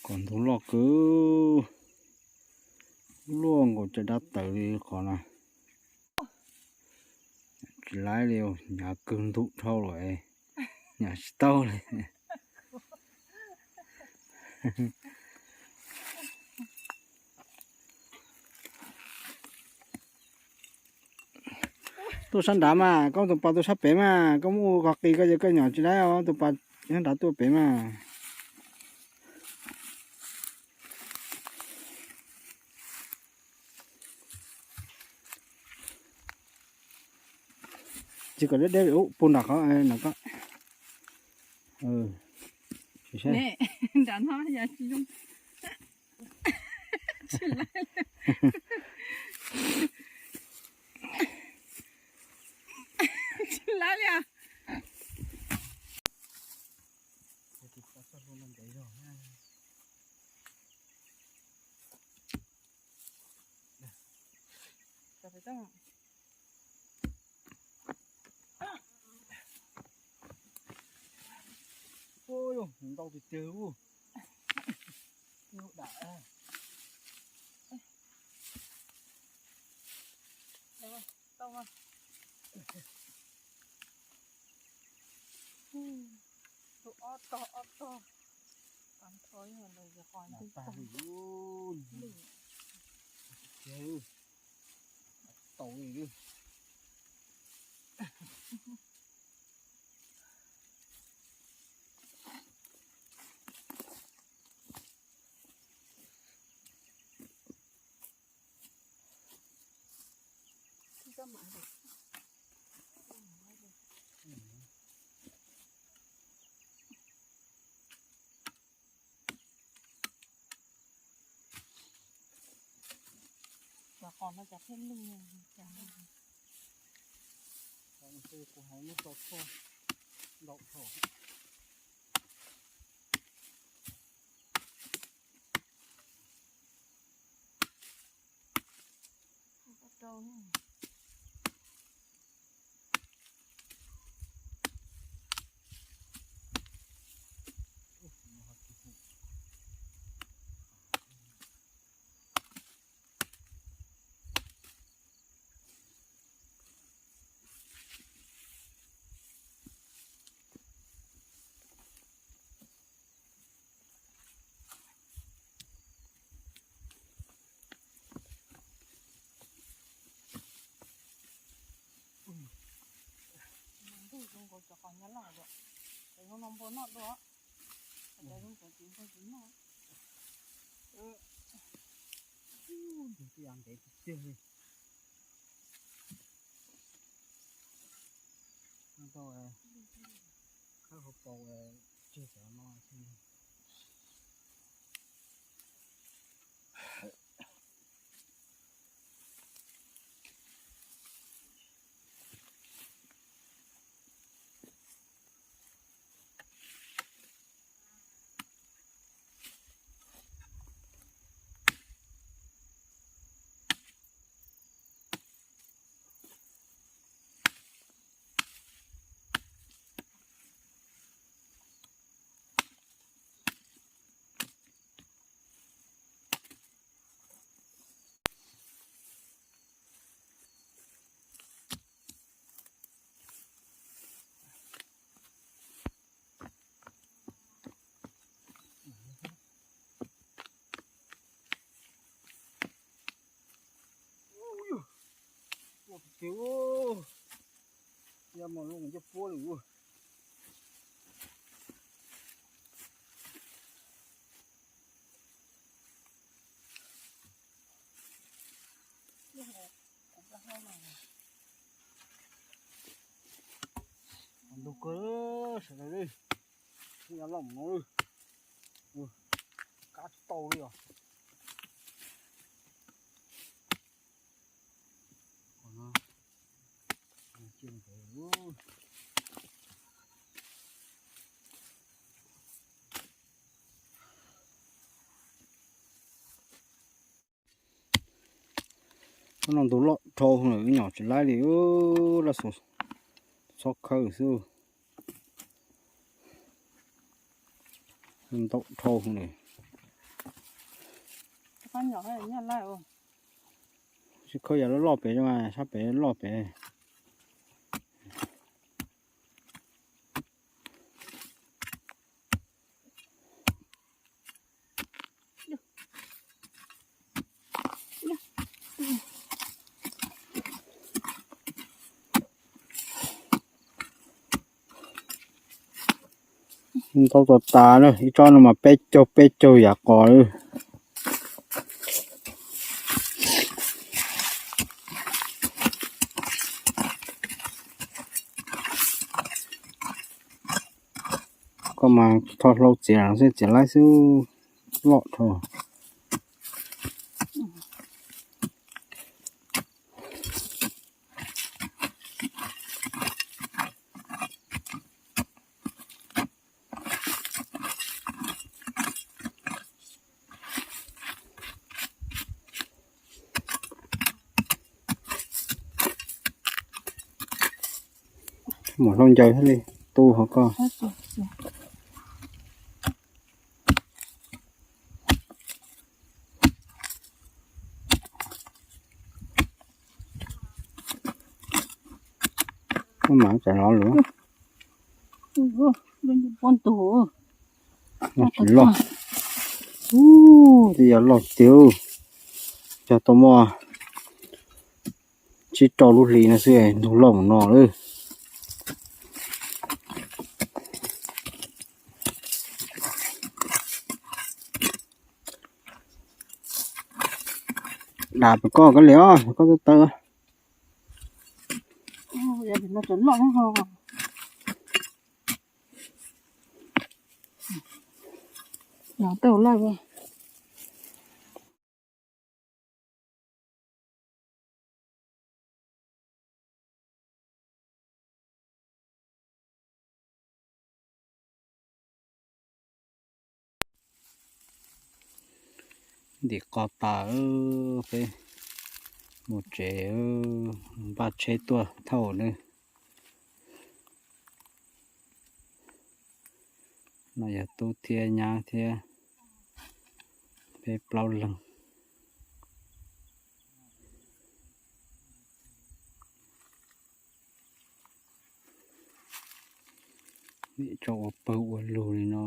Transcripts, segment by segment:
Kom ntug loj kawg, luaj nkaus cov dab tawv li qhov no. Tsis laib li, hnyav kawg ntug dhau lawm, hnyav tsis tau li. Tuaj sab nrad mas, koj tus pas tuaj sab pem mas, koj muab ua qhov qis koj ces koj nyom tsis laib os, tus pas sab nrad tuaj pem mas. Tsis kom deb deb, puag nram qhov no koj. Nram no yog tsis zoo. Tsis laib li os. Ntau tiag tiag ub. Dam. Tau. Tus ob tog ob tog. Tag nrho yog los yog qos ntwg tag. Tau li. Cov qos no cov pheej lug. Kuv hais muab tso tshuaj ntaus dhau. Ntuj zoo nkaus cov qos nyab laj, cov zoo no npua noj dua, cov zoo cov tsis npua tsis noj. Ntug tij ntev tiag tiag li. Tau khawb hauv paus tseg cov no. Ua kiag, yog mas zoo coj puab li. Ntug kawg sawv daws li, yog loj mus no, kab tsis tau li os. Hnub no ntug loj dhau lawm, nyom tsis laib li, laj xo txhob khawb xwb. Ntau dhau lawm. Tsis khaub yam loj loj pem, sab pem loj pem. Ntau tas tas na, ib tsob no mas peb caug peb caug yam qos lawm. Koj mas tho hlau txiav xwb, txiav laib xwb, loj dhau. Muam hlau ncaws thiaj li tu hov koj. Koj mam tsam los lawm. Poj ntug. Loj tsis loj. Ub, twb yog loj tiag. Cog tau muaj tsib rau lub hli no xwb ntug loj mus no lawm. Dam pem koj koj li os, koj tawb tawb. Tej loj. Ntim qos tas, peb mus tsev, npaj tsheb tuaj thauj nawb. No yog tub thiab nyab thiab peb plaub leeg. Nim tso ua pawg ua lug li no.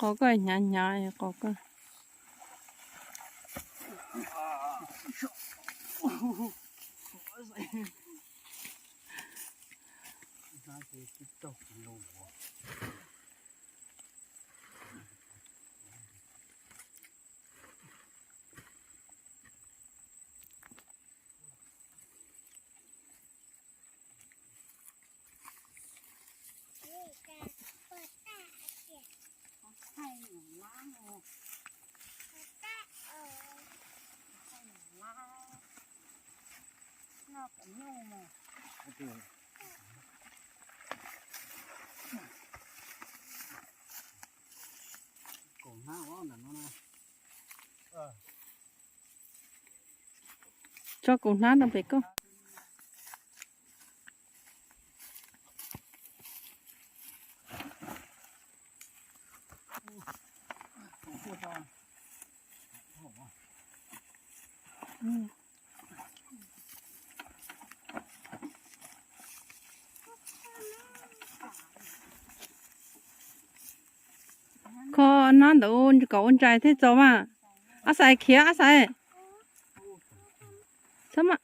Qos koj hnyav hnyav qos koj. Tso kaus hnab rau pem koj. Kho hnab ntawd kom ua ntsais thiaj txaus mas. Ab xais khiav ab xais. Txhob mas.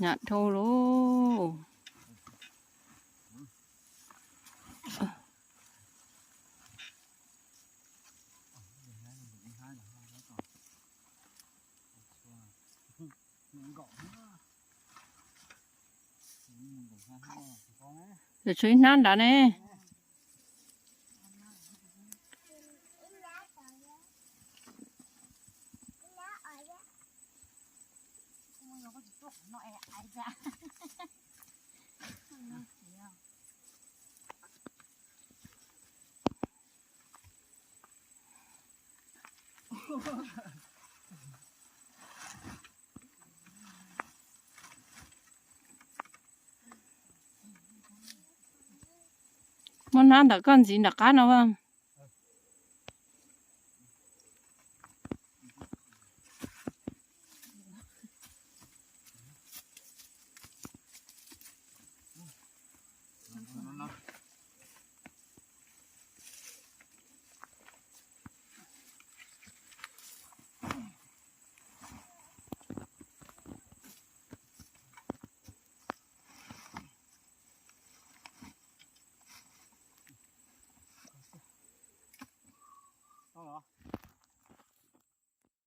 Nam dhau lauj. Lawv tshuav ib hnab nrad ne. Muab hnab ntawm koj ntxiv nram qab no.